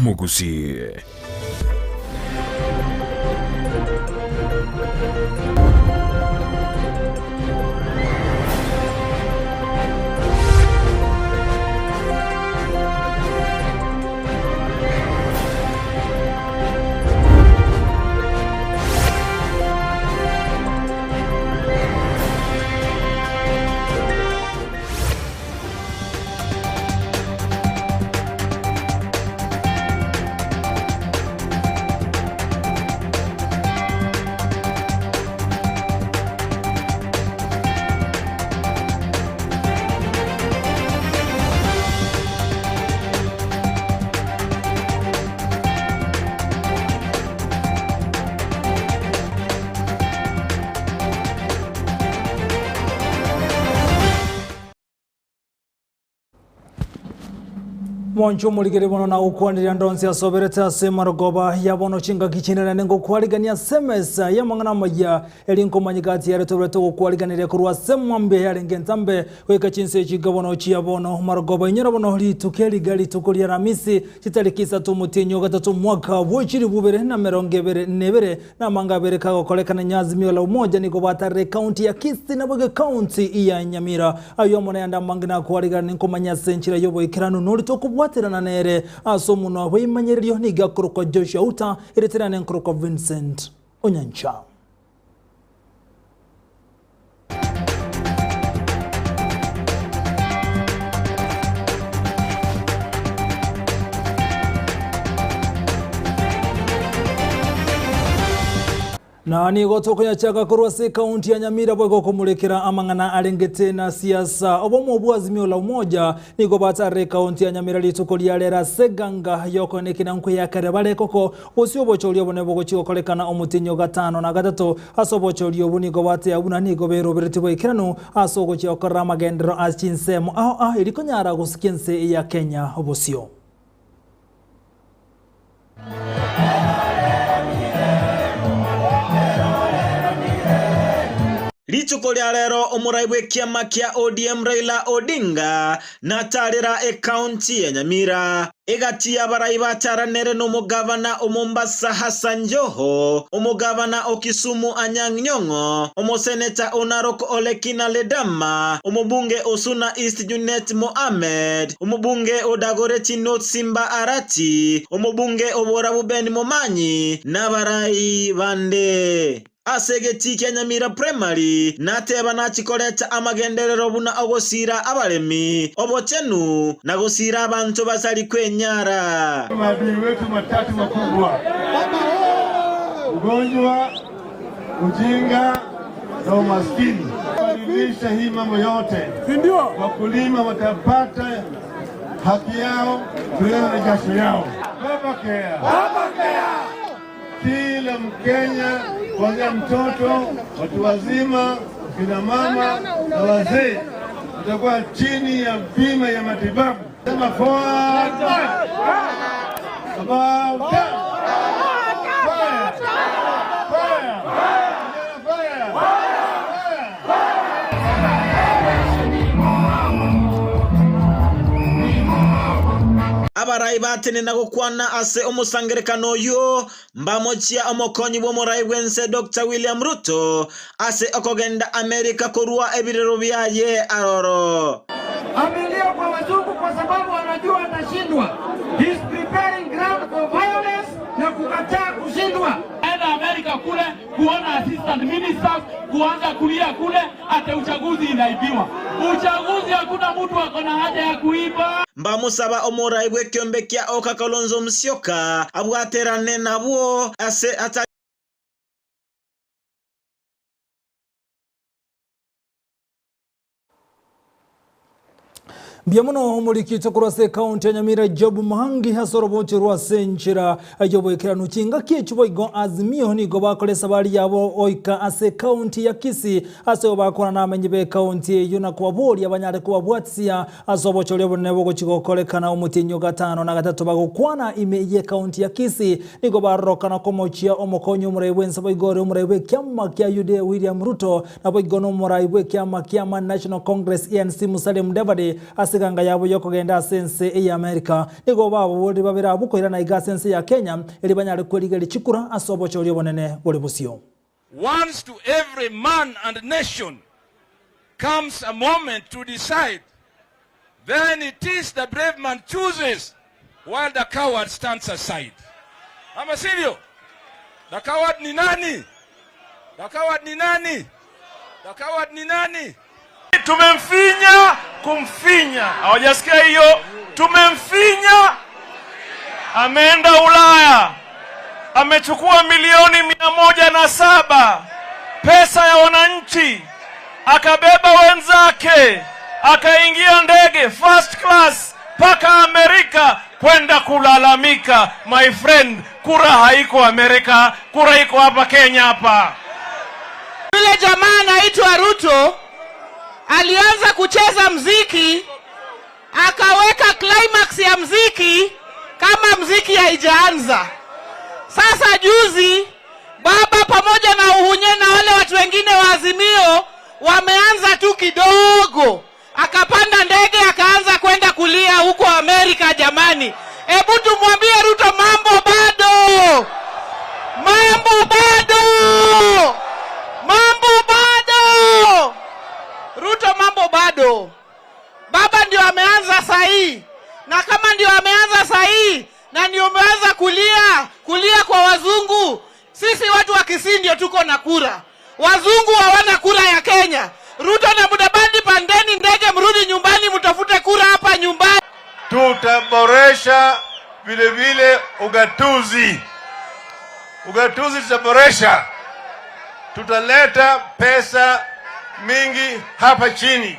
Omogusii. Mwancho omorigeri bono na gokwaneria ndonsi asoberete ase emarogoba ya bono chingaki chinene ngokwarigania ase emesa y'amang'ana amaya eri nkomanyeka ati yare toberete gokwariganeria korwa ase mwambia yarenge entambe goika chinsa echi bono chia bono marogoba inyora bono rituko eriga rituko ria Aramisi chitariki isato omotienyi o gatato omwaka bwe chilifu ibere na emerongo ebere na ebere na amanga abere kagokorekana Nyazimio la Umoja nigo batarire ekaunti ya Kisii naboigo ekaunti ya Nyamira. Ayio amo nayande amange nakwarigane nkomanya ase enchera y'oboikeranu nori tokobwaterana nere ase omonwa bw'eimanyererio nigo akorokwa Joshua Uta ereterane nkorokwa Vincent Onyancha. Na nigo tokoyachaka korwa ase ekaunti ya Nyamira boigo komorekera amang'ana arengete na siasa. Obomo bwa Azimio la Umoja nigo batarire ekaunti ya Nyamira rituko ria rero ase eganga yokoenekera nkweyakere bare koko gose obochori obonene bogochia gokorekana omotienyi o gatano na gatato. Ase obochori obwo nigo batea buna nigo beroberetie boikeranu ase ogochia gokorera amagenderero ase chinsemo ao ao eri konyara gosikia ense ya Kenya bosio. Rituko ria rero omorai bw'ekiama kia ODM Raila Odinga natarera ekaunti ya Nyamira egati y'abarai bataranere n'omogavana o Mombasa Hassan Joho, omogavana o Kisumu Anyang' Nyong'o, omoseneta o Narok Olekina Ledama, omobunge o Suna East Junet Mohamed, omobunge o Dagoretti North Simba Arati, omobunge o Borabu Ben Momanyi n'abarai bande. Ase egetii kia Nyamira Primary nateba nachikoreta amagenderero buna ogosira abaremi obochenu na gosira abanto basari kwenyara. Maadui wetu matatu makubwa: ugonjwa, ujinga na umaskini. Kubadilisha hii mambo yote, si ndio? Wakulima watapata haki yao kulingana na jasho yao. Baba Care. Baba Care. Kila Mkenya kuanzia mtoto, watu wazima, kina mama na wazee utakuwa chini ya bima ya matibabu. Sema forward march. About turn. Fire. Fire. Fire. Fire. Abarai batenena gokwana ase omosangerekano oyo mbamochia omokonyi bw'omorai bwense Dr. William Ruto ase okogenda Amerika korwa ebirero byaye aroro. Amelia kwa wazungu kwa sababu anajua atashindwa. He's preparing ground for violence na kukataa kushindwa. Enda Amerika kule kuona assistant ministers kuanza kulia kule ate uchaguzi inaibiwa. Uchaguzi hakuna mtu ako na haja ya kuiba. Mbamusaba omorai bw'ekiombe kia Oka Kalonzo Musyoka abwaterane nabwo ase ata Mbia muno omorikito korwa ase ekaunti ya Nyamira Job Mahangi ase orobochi rwa ase enchera y'oboikeranu chingaki echi boigo Azimio nigo bakora esabari yabo oika ase ekaunti ya Kisii ase bakora namenyi ba ekaunti eyo na kobaboria banyare kobabwatisia ase obochori obonene bogochi gokorekana omotienyi o gatano na gatato bagokwana ime ye ekaunti ya Kisii nigo barorokana komochia omokonyi omorai bwense boigo ore omorai bwa ekiama kia UDA William Ruto na boigo na omorai bwa ekiama kia Man National Congress ANC Musalia Mudavadi ase siganga yabo yokogenda ase ense ya America nigo babo bori babera bukoira na igase ense ya Kenya eri banyare kwerigeri chikura ase obochori obonene bori busio. Once to every man and nation comes a moment to decide. Then it is the brave man chooses while the coward stands aside. Ama sivyo? The coward ni nani? The coward ni nani? The coward ni nani? Tumemfinya kumfinya. Hawajasikia hiyo? Tumemfinya. Ameenda Ulaya. Amechukua milioni 107 pesa ya wananchi. Akabeba wenzake, akaingia ndege first class paka Amerika kwenda kulalamika. My friend, kura haiko Amerika, kura iko hapa Kenya hapa. Yule jamaa anaitwa Ruto alianza kucheza mziki, akaweka climax ya mziki kama mziki haijaanza. Sasa juzi baba pamoja na Uhunye na wale watu wengine wa Azimio wameanza tu kidogo, akapanda ndege akaanza kwenda kulia huko Amerika. Jamani, hebu tumwambie Ruto mambo bado, mambo bado, mambo bado. Ruto mambo bado. Baba ndio ameanza sahi, na kama ndio ameanza sahi na ndio umeanza kulia kulia kwa wazungu, sisi watu wa Kisii ndio tuko na kura. Wazungu hawana kura ya Kenya. Ruto na Mudavadi, pandeni ndege mrudi nyumbani, mtafute kura hapa nyumbani. Tutaboresha vile vile ugatuzi. Ugatuzi tutaboresha. Tutaleta pesa mingi hapa chini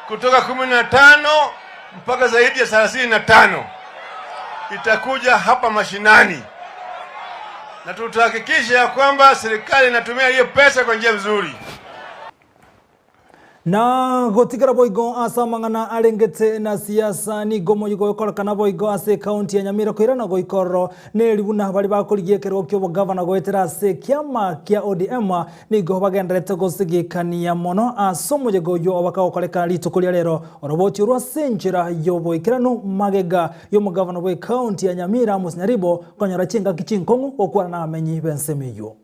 kutoka 15 mpaka zaidi ya 35 itakuja hapa mashinani, na tutahakikisha ya kwamba serikali inatumia hiyo pesa kwa njia nzuri. Na gotigara boigo asa mang'ana arengete na siasa ni gomo yugo yokorekana boigo ase kaunti ya Nyamira koirana goikorro neribuna bari bakorigie kerwo kyo gavana goetera ase kiama kia ODM nigo bagenderete gosigikania mono ase omojego yo bakagokorekana rituko ria rero oroboti rwa senchera yoboikerano magega yo mugavana bwe kaunti ya Nyamira Amos Nyaribo konyora chingaki chinkong'u gokwana na amenyi bensemiyo.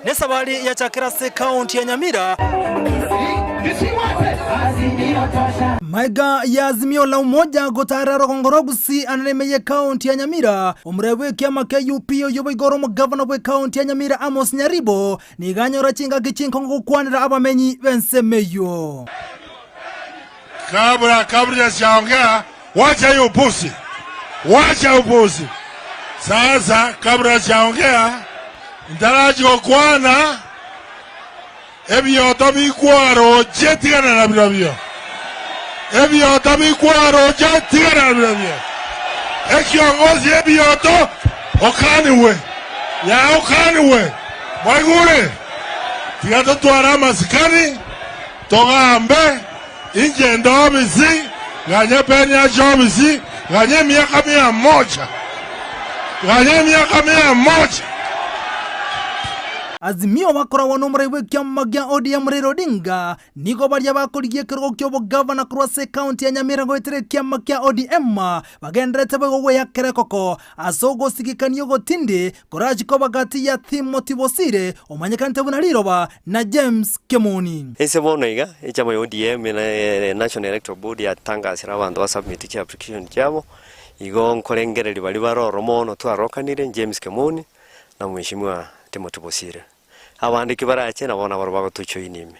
Nesabari ya chakira se kaunti ya Nyamira maiga ya Azimio la Umoja gotara rogongorogusi ananemeye kaunti ya Nyamira omrewe kiama kia UP yoboigoro mugavana bwe kaunti ya Nyamira Amos Nyaribo niganyora chinga kichinkongo gukwanira abamenyi bensemeyo. Kabla sijaongea, wacha hiyo upuzi. Wacha upuzi. Sasa kabla sijaongea, ndaraji gokwana ebyoto bikwaro jetigana na birobio. Ebyoto bikwaro jetigana na birobio. Ekiongozi ebyoto okaniwe. Ya okaniwe. Mwaigure. Tigato twara masikani togambe inje ndobisi ganye penya jobisi ganye miaka 100. Ganye miaka 100. Azimio bakoragwo n'omuraibu kiama gia ODM Raila Odinga nigo baria bakorigie kerogo kia obogavana korwa ase kaunti ya Nyamira goetere kiama kia ODM bagenderete bogo kerekoko ase ogosigikania ogotindi korachiko bagati ya Timothy Bosire omanyekanete buna riroba na James Kemoni. Ese bono iga echama ya ODM na National Electoral Board yatangasira abandu basubmit chi application chiabo igo nkorengereri bari baroro mono twarokanire James Kemoni na mheshimiwa Timothy Bosire abandiki barache nabona baro bagotuchoinime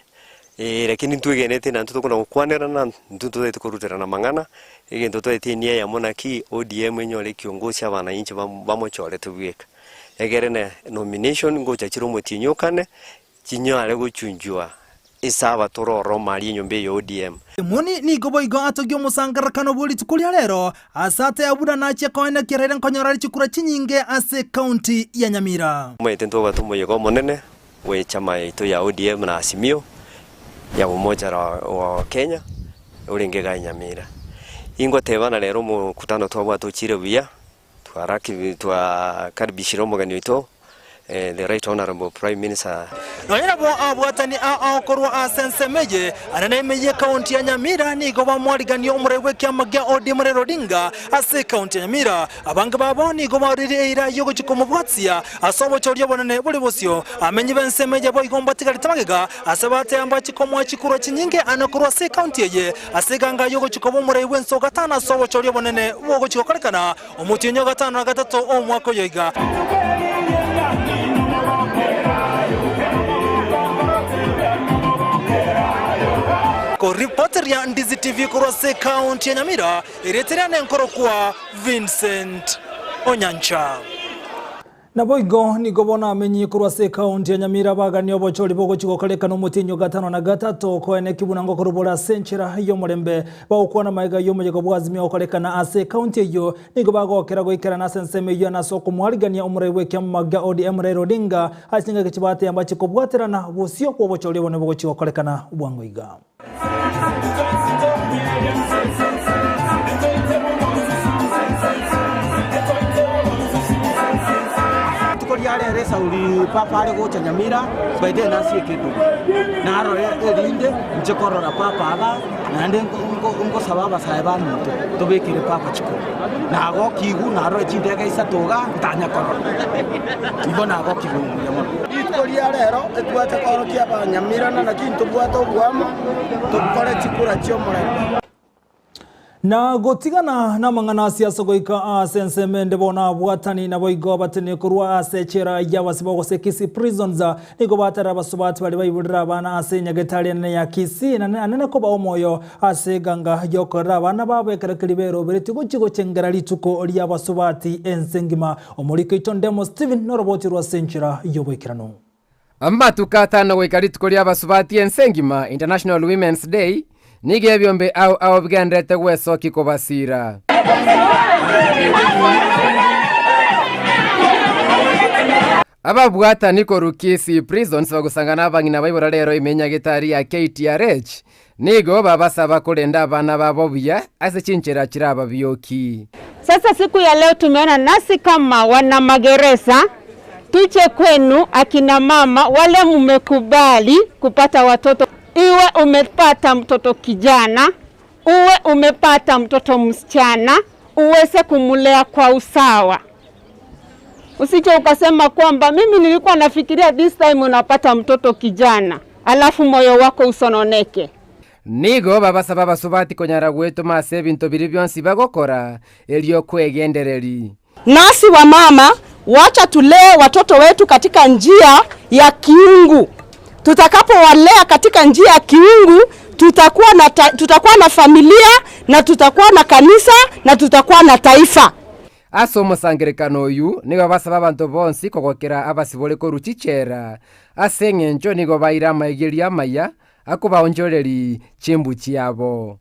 lakini ntwigenete na ntutukunda gukwanira na ntutu tukurutira na mang'ana egento twetinia ya monaki ODM enyore kiongozi abananchi bamochore tubweka egere ne nomination ngocha chiro motinyokane chinyare gochunjwa isaba tororo mari nyombe ya ODM. Moni nigo boigo atogio musangarakano buli tukulia lero asate abura nache koena kirere nkonyora chikura chinyinge ase county ya Nyamira. Mwete ntoba tumoyego monene we chama yetu ya ODM na Azimio ya umoja wa Kenya ulenge ga Nyamira. Ingo tebana lero mukutano twabwa tuchire buya twaraki twakaribishira omugani wito The Right Honorable Prime Minister Noyerabo abwatani aokorwa asensemeye anene kaunti ya Nyamira nigo bamwariganio omurewe kyama gya ODM Raila Odinga ase kaunti ya Nyamira abange babo nigo barire eira yogochikomubwatia asobo chorio bonene buli bosio amenyi bensemeje bo igomba tigaritamagega asabate amba chikomwa chikuro chinyinge anakorwa ase kaunti ye asiganga yogochikobo murewe nsoga tana sobo chorio bonene wogochikokorekana omutinyo gatano na gatatu omwako yoiga. Ko reporter ya Ndizi TV kurose kaunti ya Nyamira ireterane nkoro kwa Vincent Onyancha. Naboigo nigobona amenyi kurwase kaunti ya Nyamira bagani obochori bogochigokoreka n'omutinyo gatano na gatatu koene kibunango korobora senchera yo murembe bawukwana maiga yo mujego bwazimya okorekana ase kaunti eyo nigo bagokera goikera na senseme yo na soko mwarigania omurewe kyamaga ODM Raila Odinga asinga kibate ambachi kobwaterana bosio obochori bone bogochigokorekana ubwango iga. Yale sauri papa ale gocha Nyamira baide nasi ketu naro erinde nchekorora papa aba nande ngo sababa saeba mto tobekire papa chiko nago kigu naro chindega isatoga ntanya korora ibo nago kigu yamono itko yale ro etwacha korokia ba Nyamira na kintu bwato bwamo tokore chikura chiomore. Na gotigana na mangana siasa goika asensemende bona bwatani na boigo batene kurwa asechera yabasiba gose Kisii prisons nigo batara basubati bali bayiburira abana ase nyagetari na ya Kisii na anene ko ba omoyo ase ganga yokora abana babo ekerekeri bero bereti gochigo chengera lituko lya basubati ensengima omuriko itondemo Steven noroboti rwa senchera yoboikerano. Amatuka atano goika rituko lya basubati ensengima International Women's Day nige byombe au au bigendete gwesoki kobasira. Ababwata niko Rukisi prisons bagusangana abangina bayibora lero imenya gitari ya KTRH nigo babasaba kulenda abana babo buya ase chinchera kiraba byoki. Sasa siku ya leo tumeona nasi kama wana magereza tuje kwenu akina mama wale mmekubali kupata watoto. Iwe umepata mtoto kijana, uwe umepata mtoto msichana, uweze kumulea kwa usawa. Usije ukasema kwamba mimi nilikuwa nafikiria this time unapata mtoto kijana, alafu moyo wako usononeke. Nigo babasaba basubati konyara gwetu mase bintu biri byonsi bagokora elyo kwegendereri. Nasi wa mama wacha tulee watoto wetu katika njia ya kiungu. Tutakapowalea katika njia ya kiungu, tutakuwa na familia na tutakuwa na kanisa na tutakuwa na taifa. Aso musangerekano uyu nigo basaba abantu bonsi kogokera abasibole ko ruchichera aseng'encho nigo baira maigeri amaya akubaonjoreri chimbu chiabo.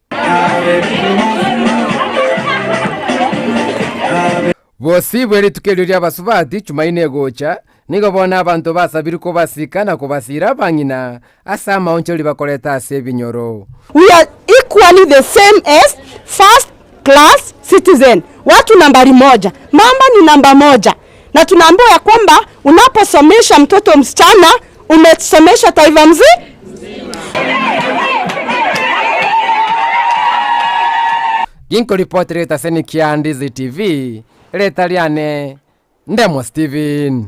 Bosi bweri tukelyo abasubati Chumaine gocha nigo bona abantu basabiri ko basika na kubasira bangina asa maonjori bakoleta ase binyoro. We are equally the same as first class citizen. Watu nambari moja. Mama ni namba moja. Na tunaambiwa ya kwamba unaposomesha mtoto msichana umesomesha taifa mzima. Ginko report leta senikia Ndizi TV, leta liane Ndemo Steven.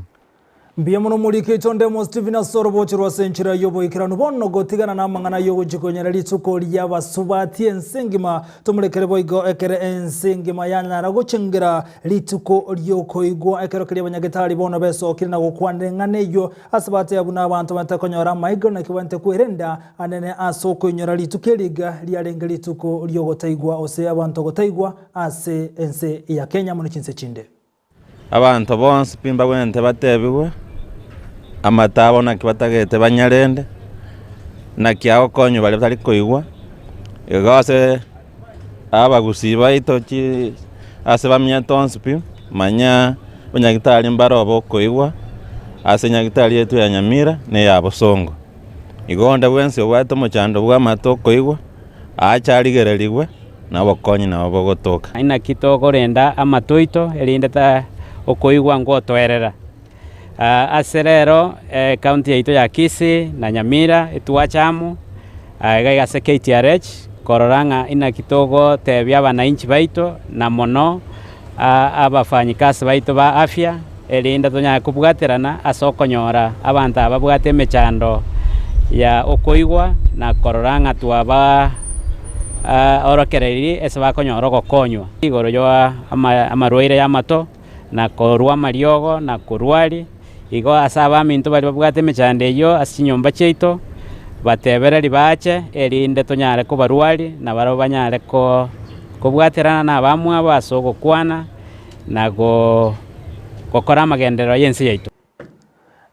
Mbiya muno mulike Ndemo Steven asorobo rwa senchira yobo ikirano bono gotigana namangana yogo jikonyera lituko lya basubati ensengima tumulekere boigo ekere ensengima yanara gochengera lituko lyokoigwa ekero kiri abanyagetari bono beso kirina gokwanengane yo asabate yabuna abantu batakonyora maigo na kibante kwerenda anene asoko inyora lituko liga lyarenga lituko lyogotaigwa ose abantu gotaigwa ase ense ya Kenya muno chinse chinde. Abantu bonsi pimba wente batebiwe amatabo na kibatagete banyarende na kiao konyo bali batari koigwa igose abagusiba itochi ase bamya tonsi pi manya banyagitari mbarobo koigwa ase nyagitari yetu ya Nyamira ne ya Bosongo igonda bwensi obwate omochando bwa amato koigwa acharigererigwe nabo konyi nabo bogotoka aina kitokorenda amatoito erinde ta okoigwa ngotwerera Ase rero county yaito ya Kisii na Nyamira etwachamu iga ase KTRH korora ng'a inaki togotebia abananchi baito na mono abafanyikazi baito ba afya erinda tonyare kobwaterana ase okonyora abanto aba babwate emechando ya okoigwa na korora ng'a twaba orokereri ase bakonyora ogokonywa igoro ya amarwaire ya amato na korwa amariogo na korwari igo ase abaminto bari babwate emechando eyo ase chinyomba chiaito batebereri bache erinde tonyare kobarwari na barabwo banyare kobwaterana na abamwabo ase ogokwana na gokora amagenderero y'ense yaito.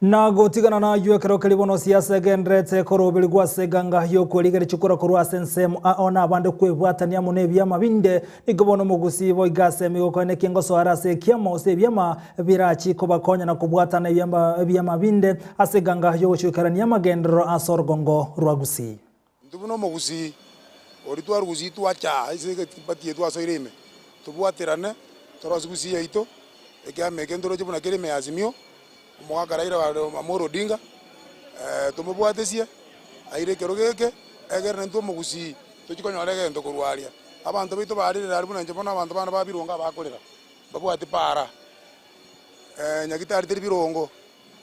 Na gotigana na yue kero keribono siasa genrete korobiri gwa seganga yokwerigeria chikura korwa ase ensemo ona abande kwebwatania mono ebiama binde nigo bono omogusi boiga ase emegoko ene kengosoara ase ekiama ase ebiama birachi kobakonya na kobwatana ebiama binde ase eganga yogochikerania amagenderero ase orugongo rwa Gusii. Ntubuno omogusi ori twarugusi twacha ase batie twasoire ime tobwaterane torosi Gusii yaito ekiama eke ntoroche buna kere ime ya Azimio omogaka Raila Amolo Odinga tumubwatesie aire ekero geke egere nintwe omogusi tochikonyora egento korwaria abanto baito barirera ari buna inche bono abanto bana babirongo abakorera babwate para nyagitari teri birongo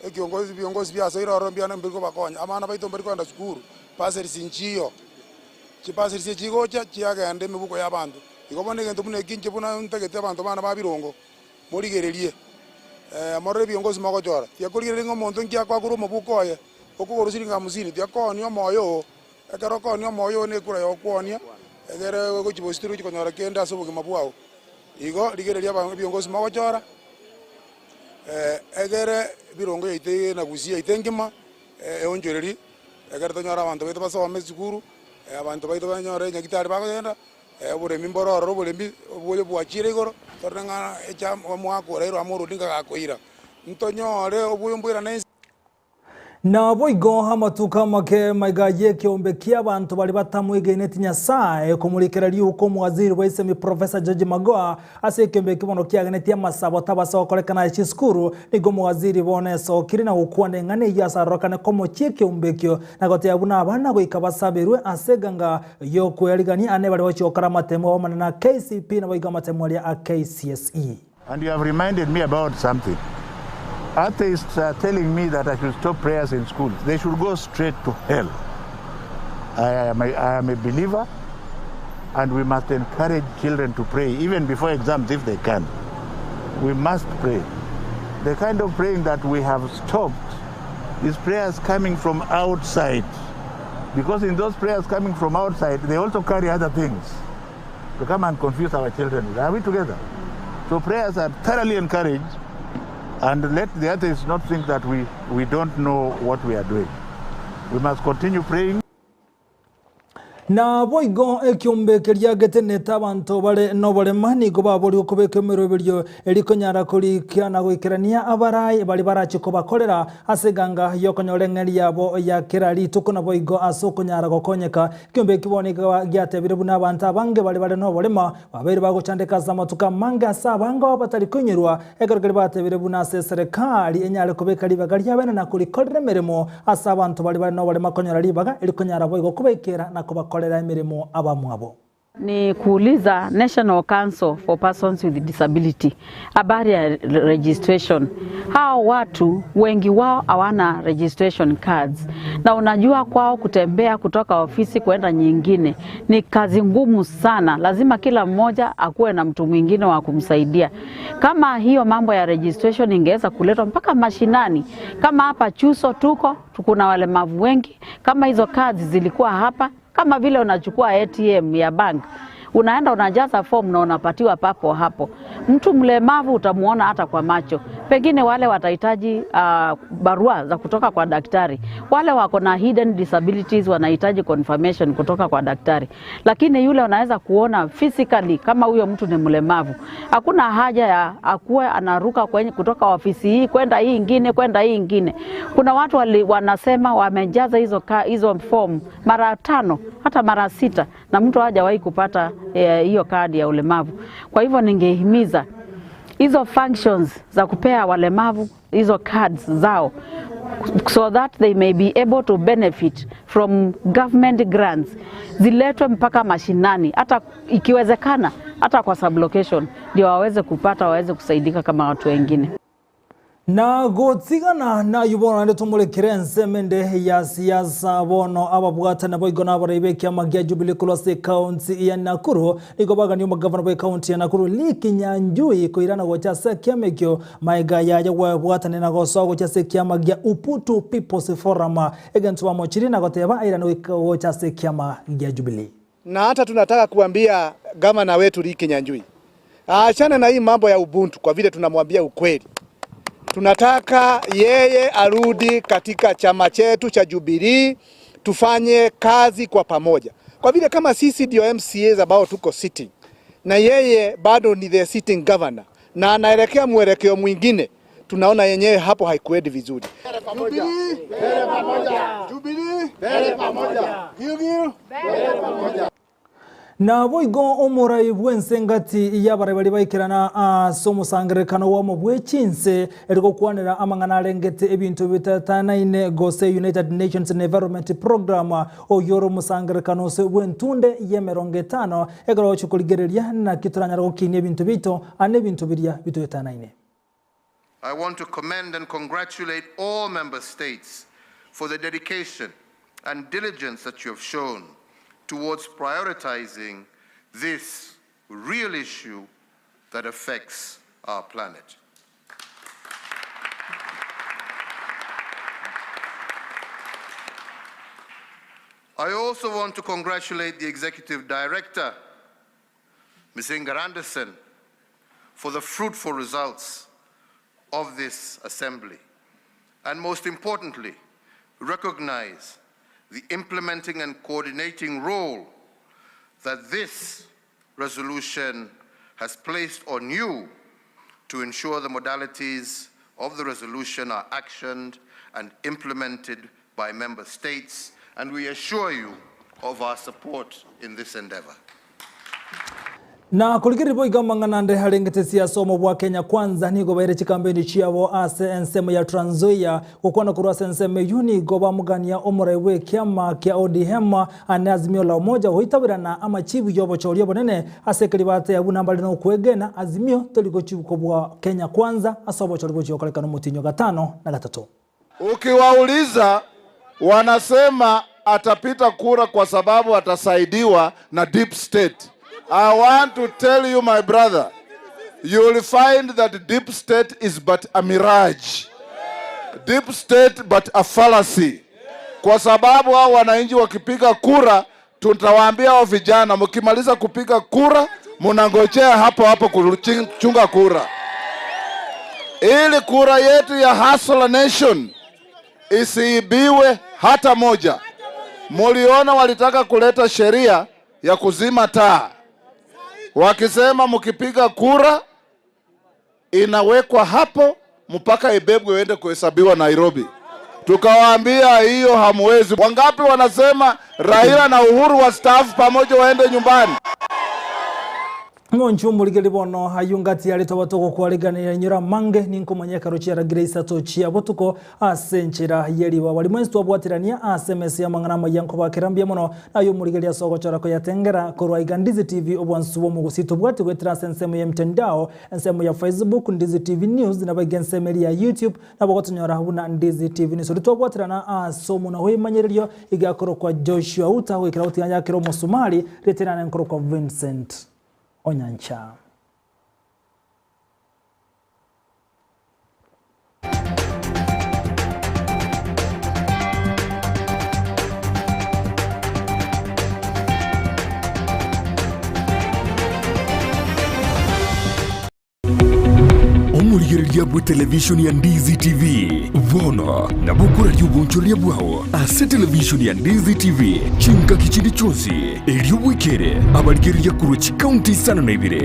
ekiongozi biongozi byasoire oro mbiana mbiri kobakonya abana baito mbari kwenda sukuru paseri sinchiyo chipaseri sie chigocha chiagenda emibuko ya abanto igo bono egento buna eki inche buna ntagete abanto bana babirongo morigererie morore biongozi mogochora tiakorigereria ng'a omonto nki akwagora omobuko oye okogora siringi hamsini tiakoonia omoyo oo ekero okoonia omoyo oo na ekura yokwonia egere gochibositiri gochikonyora kende ase obogima bwao igo rigereria biongozi mogochora egere birongo yaito na Gusii yaito engima eonchoreri egere tonyore abanto baito basome esukuru abanto baito banyore nyagitari bakogenda oboremi mbororo oboremi oboyo bwachire igoro torore ng'a echa omwaka orairwe Amolo Odinga gakoira ntonyore oboyo mbwirane. Na boigo amatuka make maiga yekiombe kia abantu bari batamwegeneti Nyasaye kumurikira riuko omwaziri wa isemi Professor George Magoha ase ekiombe kibono kiageneti amasabo tabasokorekana chisukuru nigo omwaziri bono esokire na gokwana eng'ana eyio asarorokane komochia ekiombe ekio na goteba buna abana goika basabirwe ase eganga yokoerigania ane bari gochiokora amatemo amanene na KCP na boigo amatemo aria a KCSE. And you have reminded me about something. Atheists are telling me that I should stop prayers in schools. They should go straight to hell. I am a believer, and we must encourage children to pray, even before exams if they can. We must pray. The kind of praying that we have stopped is prayers coming from outside. Because in those prayers coming from outside, they also carry other things to come and confuse our children. Are we together? So prayers are thoroughly encouraged. And let the atheists not think that we don't know what we are doing. We must continue praying. Na boigo ekiombe keria getenete abanto bare noborema nigo babori okobeka emeroberio erikonyara korikia na goikerania abarai bari barachi kobakorera ase eganga yokonyora eng'eri yabo ya kera rituko na boigo ase okonyara gokonyeka ekiombe kiboneka giatebire buna abanto abange bari bare noborema babeire bagochandeka ase amatuko amange ase abange batari konyerwa ekero keri batebire buna ase serikali enyare kobeka ribaga riabene na kurikorera emeremo ase abanto bari bare noborema konyora ribaga erikonyara boigo kobekera na kobakorera emirimo abamwabo. Ni kuuliza National Council for Persons with Disability habari ya registration. Hao watu wengi wao hawana registration cards, na unajua kwao kutembea kutoka ofisi kwenda nyingine ni kazi ngumu sana. Lazima kila mmoja akuwe na mtu mwingine wa kumsaidia. Kama hiyo mambo ya registration ingeweza kuletwa mpaka mashinani, kama hapa Chuso tuko kuna walemavu wengi, kama hizo cards zilikuwa hapa, kama vile unachukua ATM ya bank, unaenda unajaza form na unapatiwa papo hapo. Mtu mlemavu utamuona hata kwa macho. Pengine wale watahitaji barua za kutoka kwa daktari. Wale wako na hidden disabilities wanahitaji confirmation kutoka kwa daktari. Lakini yule unaweza kuona physically kama huyo mtu ni mlemavu. Hakuna haja ya akuwe anaruka kwenye kutoka ofisi hii kwenda hii ingine kwenda hii ingine. Kuna watu wanasema wamejaza hizo form mara 5 hata mara 6 na mtu hajawahi kupata hiyo kadi ya ulemavu. Kwa hivyo ningehimiza hizo functions za kupea walemavu hizo cards zao so that they may be able to benefit from government grants ziletwe mpaka mashinani, hata ikiwezekana hata kwa sublocation, ndio waweze kupata, waweze kusaidika kama watu wengine. Na gutsigana na yubona ndi tumulikire nsemende ya siasa bono ababwatana boigo nabaraibe kiama gia Jubilee kulwa county ya Nakuru nigo baganio magavana bwe county ya Nakuru Lee Kinyanjui koirana gocha se kiama ekio maiga yaja gwabwatana na gosoa gocha se kiama gia Uputu People's Forum egentwa mochiri na goteba airana gocha se kiama gia Jubilee. Na hata tunataka kuambia gavana wetu Lee Kinyanjui aachane na hii mambo ya Ubuntu, kwa vile tunamwambia ukweli. Tunataka yeye arudi katika chama chetu cha Jubilee, tufanye kazi kwa pamoja. Kwa vile kama sisi ndio MCAs ambao tuko sitting, na yeye bado ni the sitting governor, na anaelekea mwelekeo mwingine, tunaona yenyewe hapo haikuendi vizuri. Jubilee, mbele pamoja. Jubilee, mbele pamoja. Gilgil, mbele pamoja. Na boigo omorai bwensengati yabarabari baikirana asomusangerekano wa mobwechinse eriko kwanera amangana arengete ebintu bitatanaine gose United Nations Environment Program oyoro musangerekano se bwentunde yemerongo etano egero chukurigereria na kituranya gokinia ebintu bito ane ebintu biria bitutanaine. I want to commend and congratulate all member states for the dedication and diligence that you have shown towards prioritizing this real issue that affects our planet. I also want to congratulate the Executive Director, Ms. Inger Andersen, for the fruitful results of this assembly, and most importantly, recognize the implementing and coordinating role that this resolution has placed on you to ensure the modalities of the resolution are actioned and implemented by member states, and we assure you of our support in this endeavor. Na kulikiri boiga manganande harengete siasa bwa Kenya Kwanza nigo baire chikambeni chiabo ase ensemo ya Trans Nzoia gukwana kurwa ensemo yuni goba mugania omurai kiama kia ODM ane Azimio la Umoja hoitabira na amachibu yobo chorio bonene ase kiribate ya bunambali no kwegena Azimio toliko chibuko bwa Kenya Kwanza asobo chorio chokaleka no mutinyo gatano na gatatu. Ukiwauliza wanasema atapita kura kwa sababu atasaidiwa na deep state. I want to tell you, my brother, you will find that deep state is but a mirage. Deep state but a fallacy. Kwa sababu hao wananchi wakipiga kura, tutawaambia hao vijana, mkimaliza kupiga kura, mnangojea hapo hapo kuchunga kura. Ili kura yetu ya Hustler Nation isiibiwe hata moja. Muliona walitaka kuleta sheria ya kuzima taa. Wakisema mkipiga kura inawekwa hapo mpaka ibebwe iende kuhesabiwa Nairobi. Tukawaambia hiyo hamwezi. Wangapi wanasema Raila na Uhuru wastaafu pamoja waende nyumbani? Ngonchumbuligeli bono hayungati yalitobatoko kwaliganira nyura mange ninkomanyeka rochia ragira tochia botuko asenchera yeliwa walimwenzi twabwatirania SMS ya mangana mayanko bakirambia mono nayo muligeli asogochora ko yatengera korwa iga Ndizi TV obwansubo mu gusito bwati gwetira ensemo ya mtandao ensemo ya Facebook Ndizi TV News na bagensemo ya YouTube na bogotonyora huna Ndizi TV News twabwatirana asomo na hoimanyererio igakoro kwa Joshua Uta wikira utiganya kiro Musumali reterana nkoro kwa Vincent Onyancha. Omuligereria bwe television ya Ndizi TV vono na bukura ry'ubuncholia bwao ase television ya Ndizi TV chinga kichindi chonsi eryobwikere abaligereria kurwa chikaunti sana na ibire.